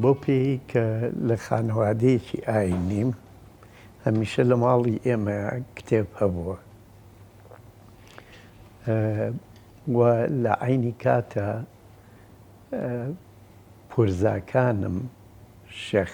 بەو پێیەی کە لە خانەوادەیەکی ئایینیم، هەمیشە لە ماڵی ئێمە کتێب هەبووە و لە عەینی کاتە پورزاکانم شێخ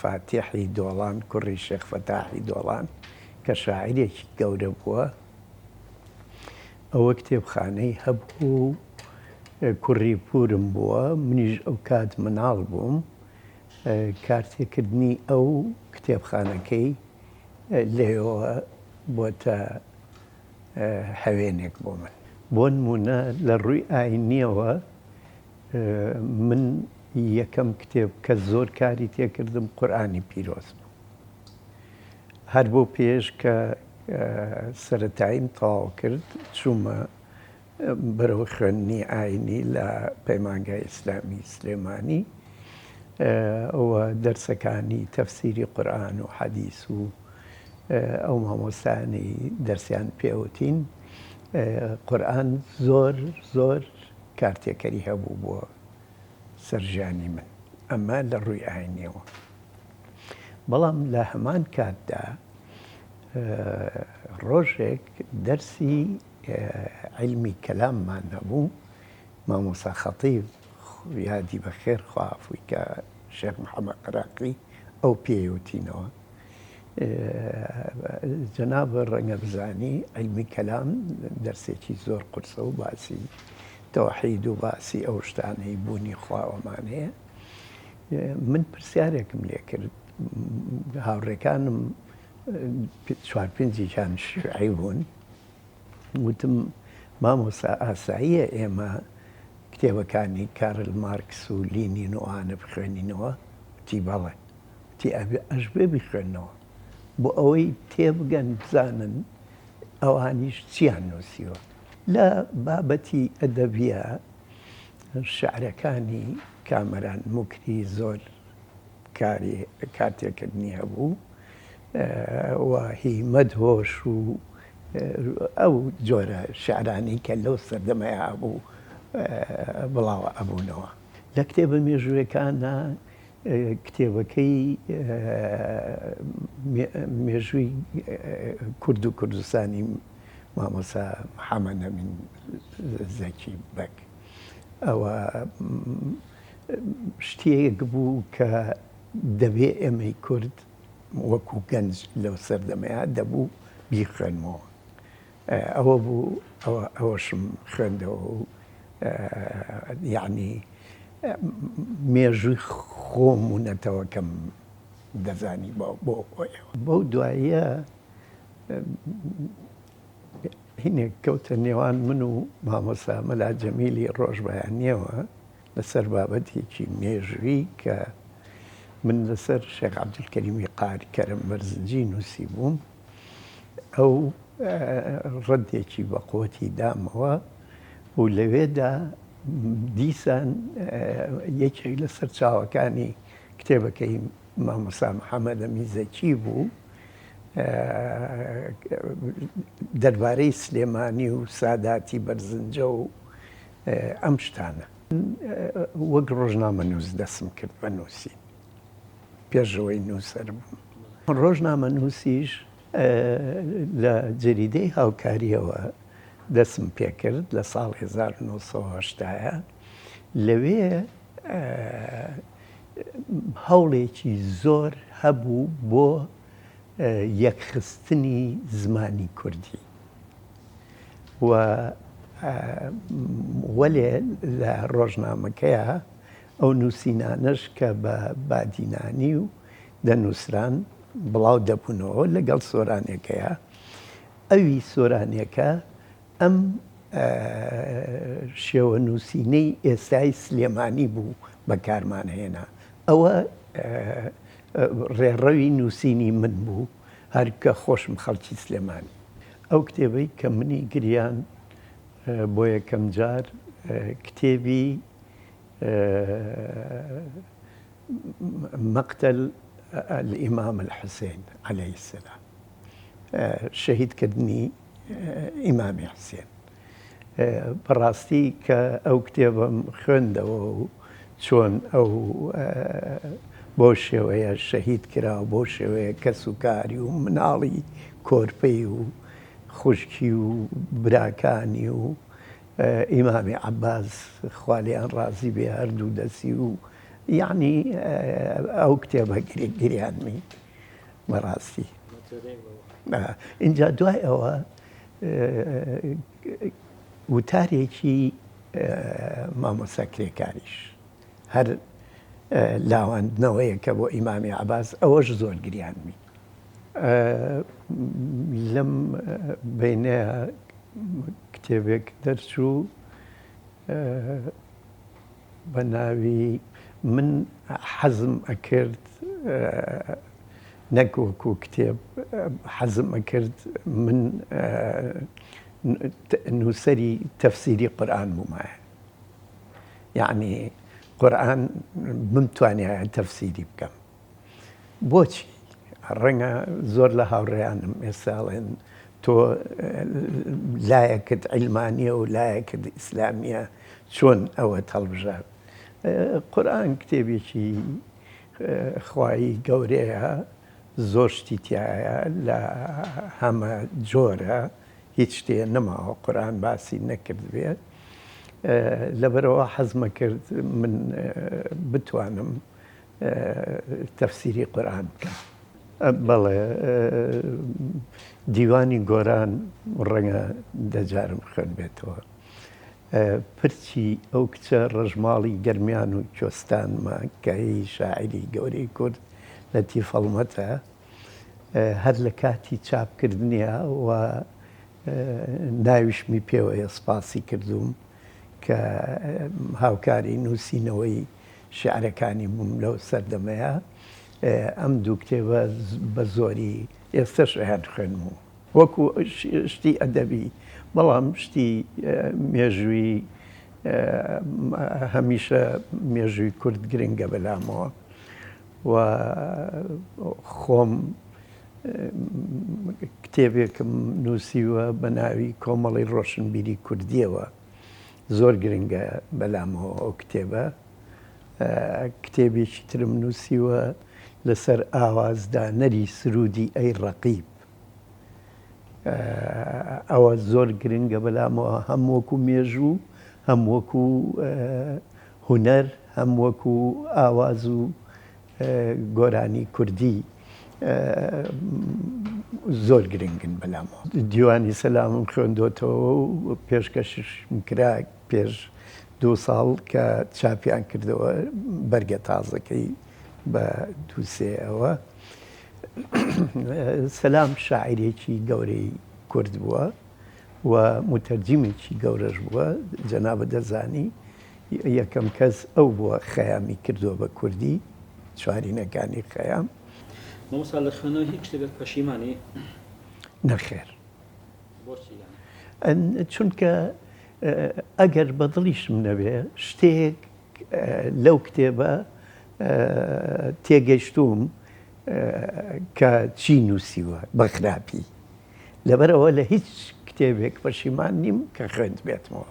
فاتیحی دۆڵان کوڕی شێخ فەتاحی دۆڵان کە شاعیرێکی گەورە بووە ئەوە کتێبخانەی هەبوو و کوڕی پوورم بووە، منیش ئەو کات مناڵ بووم، کارتێکردنی ئەو کتێبخانەکەی لێیەوە بۆتە هەوێنێک بۆ من. بۆ نموونە لە ڕووی ئاینییەوە من یەکەم کتێب کە زۆر کاری تێکردم قورئانی پیرۆز بوو. هەر بەو پێیەش کە سەرەتاییم تەواو کرد چوومە بەرەو خوێندنی ئاینی لە پەیمانگای ئیسلامی سلێمانی و دەرسەکانی تەفسیری قورئان و حەدیس و ئەو مامۆستایانەی دەرسیان پێوتین قورئان زۆر زۆر کارتێکەری هەبوو بۆ سەر ژیانی من ئەمە لە ڕووی ئاینیەوە. بەڵام لە هەمان کاتدا ڕۆژێک دەرسی عیلمی کەلاممان هەبوو، مامۆستا خەتیب یادی بەخێر خوا عەفوی کە شێخ محەمەد قەراقی ئەو پێی وتینەوە جەناب ڕەنگە بزانی عیلمی کەلام دەرسێکی زۆر قورسە و باسی تەوحید و باسی ئەو شتانەی بوونی خوا ئەومانەیە. من پرسیارێکم لێ کرد هاوڕێکانم چوار پێنجێکیان شیعی بوون وتم مامۆستا ئاساییە ئێمە کتێبەکانی کارل مارکس و لینین و ئەوانە بخوێنینەوە وتی بەڵێ وتی ئەبێ ئەشبێ بیخوێنەوە بۆ ئەوەی تێبگەن بزانن ئەوانیش چیان نووسیوە لە بابەتی ئەدەبیە شیعرەکانی کامەران موکری زۆر کاری کارتێکردنی هەبوو و هی مەدهۆش و ئەو جۆرە شیعرانەی کە لەو سەردەمەیا هەبوو بڵاوە ئەبوونەوە. لە کتێبە مێژوویەکانا کتێبەکەی مێژووی کورد و کوردستانی مامۆستا محەمەد ئەمین زەکی بەگ ئەوە شتێک بوو کە دەبێ ئێمەی کورد وەکو گەنج لەو سەردەمەیە دەبوو بیخوێنمەوە ئەوە بوو ئەوەشم خوێندەوە و یعنی مێژووی خۆم و نەتەوەکەم دەزانی بۆ خۆیەوە بەو دواییە هینێک کەوتە نێوان من و مامۆستا مەلا جەمیلی ڕۆژبەیانیەوە لەسەر بابەتێکی مێژووی کە من لەسەر شێخ عەبدولکەریمی قاری کەرەم بەرزنجی نووسی بووم ئەو ڕەدێکی بە قوتی دامەوە و لەوێدا دیسان یەکێک لە سەرچاوەکانی کتێبەکەی مامۆستا محەمەد ئەمین زەکی بوو دەربارەی سلێمانی و ساداتی بەرزنجە و ئەم شتانە. وەک ڕۆژنامەنووس دەستم کرد بە نووسین پێش ئەوەی نووسەر بووم. ڕۆژنامەنووسیش لە جەریدەی هاوکارییەوە دەستم پێکرد لە ساڵ 1970 لەوێ هەوڵێکی زۆر هەبوو بۆ یەکخستنی زمانی کوردی و وەلێ لە ڕۆژنامەکەیا ئەو نووسینانەش کە بە بادینانی و دەنووسران بڵاو دەبوونەوە لەگەڵ سۆرانێکەیە ئەوی سۆرانێکە ئەم شێوە نووسینەی ئێستای سلێمانی بوو بەکارمان هێنا. ئەوە ڕێڕەوی نووسینی من بوو، هەر کە خۆشم خەڵکی سلێمانی. ئەو کتێبەی کە منی گریان بۆ یەکەم جار کتێبی مقتل الامام الحسین علیه السلام شەهیدکردنی ئیمامی حسێن. بەڕاستی کە ئەو کتێبەم خوێندەوە و چۆن ئەو بەو شێوەیە شەهید کرا و بەو شێوەیە کەس و کاری و مناڵی کۆرپەی و خوشکی و براکانی و ئیمامی عەباس خوا لێیان ڕازی بێ هەردوو دەسی و یەعنی ئەو کتێبە گریانمی بەڕاستی. ئینجا دوای ئەوە وتارێکی مامۆستا کرێکاریش هەر لاواندنەوەیەکە بۆ ئیمامی عەباس ئەوەش زۆر گریانمی. لەم بەینەیا کتێبێک دەرچوو بە ناوی من حەزم ئەکرد نەک وەکو کتێب حەزم ئەکرد من نووسەری تەفسیری قورئان بوومایە یعنی قورئان بمتوانایە تەفسیری بکەم بۆچی؟ ڕەنگە زۆر لە هاوڕێیانم ئێستا ئەڵێن تۆ لایەکت عیلمانیە و لایەکت ئیسلامیە چۆن ئەوەت هەڵبژارد؟ قورئان کتێبێکی خوایی گەورەیە زۆر شتی تایە لە هەمە جۆرە هیچ شتێ نەماوە قورئان باسی نەکردبێت لەبەرەوە حەزمە کرد من بتوانم تەفسیری قورئان بکەم. بەڵێ دیوانی گۆران ڕەنگە دەجارم خوێنبێتەوە. پرچی ئەو کچە ڕەشماڵی گەرمیان و کوێستانمە کە هی شاعیری گەورەی کورد لەتیف هەڵمەتە هەر لە کاتی چاپکردنیا و ناویشمی پێوەیە سپاسی کردووم کە هاوکاری نووسینەوەی شیعرەکانی بووم لەو سەردەمەیا ئەم دوو کتێبە بە زۆری ئێستەش ئەیان خوێنم و وەکو شتی ئەدەبی بەڵام شتی مێژووی هەمیشە مێژووی کورد گرنگە بەلامەوە و خۆم کتێبێکم نووسیوە بە ناوی کۆمەڵی ڕۆشنبیری کوردیەوە زۆر گرنگە بەلامەوە ئەو کتێبە. کتێبێکی ترم نووسیوە لەسەر ئاوازدانەری سروودی ئەی ڕەقیب. ئەوە زۆر گرنگە بەلامەوە هەم وەکو مێژوو، هەم وەکو هونەر، هەم وەکو ئاواز و گۆرانی کوردی زۆر گرنگن بەلامەوە. دیوانی سەلامم خوێندۆتەوە و پێشکەشیشم کرا پێش دوو ساڵ کە چاپیان کردەوە بەرگە تازەکەی بە دووسێەوە. سەلام شاعیرێکی گەورەی کورد بووە و موتەرجیمێکی گەورەش بووە، جەنابت دەزانی یەکەم کەس ئەو بووە خەیامی کردووە بە کوردی، چوارینەکانی خەیام. مامۆستا لە خوێندنەوەی هیچ کتێبێک پەشیمانی؟ نەخێر. بۆچی یانی؟ چونکە ئەگەر بە دڵیشم نەبێ شتێک لەو کتێبە تێگەیشتووم کە چی نووسیوە بە خراپی. لەبەرئەوە لە هیچ کتێبێک پەشیمان نیم کە خوێندبێتمەوە.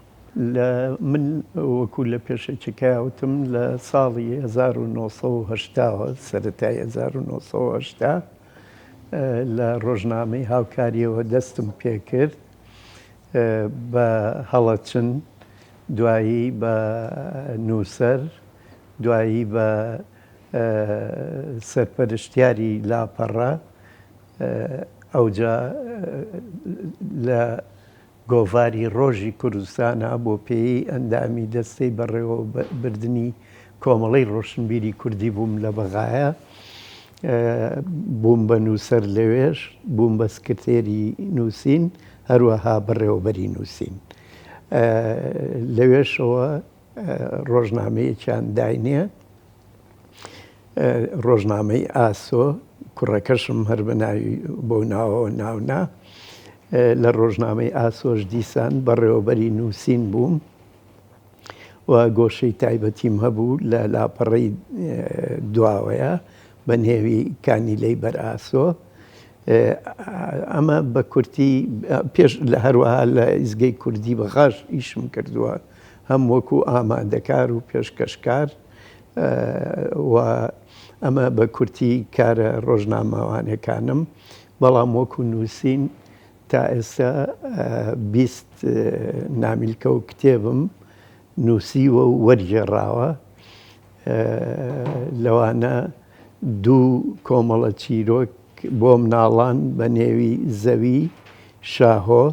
لە من وەکو لە پێشەکیەکەیا وتم لە ساڵی 1980 وە سەرەتای 1980 لە ڕۆژنامەی هاوکاریەوە دەستم پێکرد بە هەڵەچن دوایی بە نووسەر دوایی بە سەرپەرشتیاری لاپەڕە ئەوجا لە گۆڤاری ڕۆژی کوردستانا بۆ پێیەی ئەندامی دەستەی بەڕێوەبردنی کۆمەڵەی ڕۆشنبیری کوردی بووم لە بەغایە، بووم بە نووسەر لەوێش، بووم بە سکرتێری نووسین، هەروەها بەڕێوەبەری نووسین. لەوێشەوە ڕۆژنامەیەکیان داینێ، ڕۆژنامەی ئاسۆ، کوڕەکەشم هەر بە ناوی بەو ناوەوە ناونا. لە ڕۆژنامەی ئاسۆش دیسان بەڕێوەبەری نووسین بووم و گۆشەی تایبەتیم هەبوو لە لاپەڕەی دواوەیە بە نێوی کانیلەی بەر ئاسۆ. ئەمە بە کورتی پێش لە هەروەها لە ئیزگەی کوردی بەغاش ئیشم کردووە هەم وەکو ئامادەکار و پێشکەشکار. و ئەمە بە کورتی کارە ڕۆژنامەوانیەکانم، بەڵام وەکو نووسین تا ئێستا 20 نامیلکە و کتێبم نووسیوە و وەرگێڕاوە، لەوانە دوو کۆمەڵە چیرۆک بۆ مناڵان بە نێوی زەوی شاهۆ،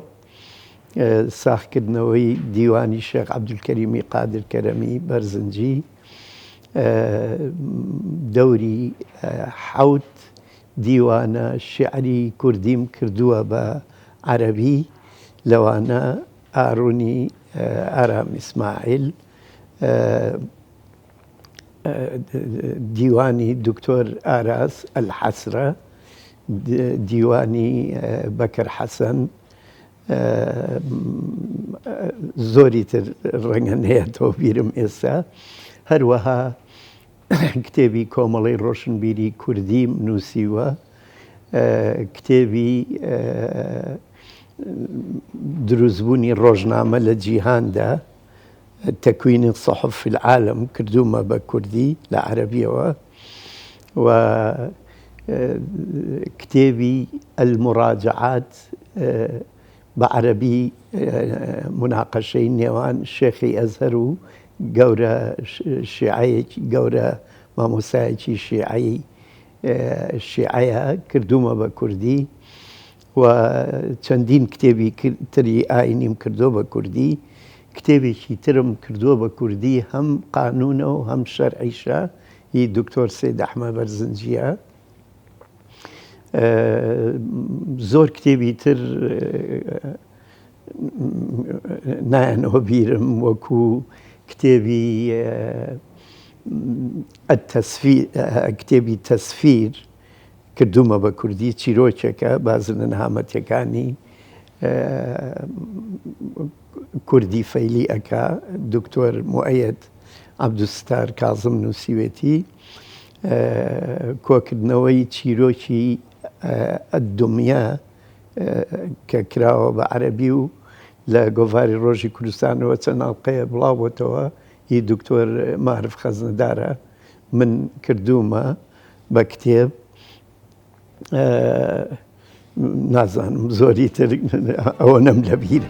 ساغکردنەوەی دیوانی شێخ عەبدولکەریمی قادر کەرەمی بەرزنجی، دەوری حەوت دیوانە شیعری کوردیم کردووە بە عەرەبی، لەوانە ئارونی ئارام ئیسماعیل، دیوانی دکتۆر ئاراس ئەلحەسرە، دیوانی بەکر حەسەن، زۆری تر ڕەنگە نەیەتەوە بیرم ئێستا. هەروەها کتێبی کۆمەڵەی ڕۆشنبیری کوردیم نووسیوە، کتێبی دروستبوونی ڕۆژنامە لە جیهاندا، تکوین الصحف فی العالم، کردوومە بە کوردی لە عەرەبیەوە و کتێبی المراجعات بە عەرەبی موناقەشەی نێوان شێخی ئەزهەر و گەورە شیعەیەکی گەورە مامۆستایەکی شیعەی شیعەیە کردوومە بە کوردی و چەندین کتێبی تری ئاینیم کردووە بە کوردی کتێبێکی ترم کردووە بە کوردی هەم قانونە و هەم شەرعیشە هی دکتۆر سید ئەحمە بەرزنجیە زۆر کتێبی تر نایەنەوە بیرم وەکو کتێبی کتێبی تەسفیر کردومە بە کوردی چیرۆکێکە بازنە نەهامەتیەکانی کوردی فەیلی ئەکا دکتۆر موئەیەد عەبدولستار کازم نووسیوێتی کۆکردنەوەی چیرۆکی الدمیە کە کراوە بە عەرەبی و لە گۆڤاری ڕۆژی کوردستانەوە چەند ئەڵقەیە بڵاو بۆتەوە هی دکتۆر مارف خەزنەدارە من کردوومە بە کتێب نازانم زۆری تر ئەوە نەم لەبیرە.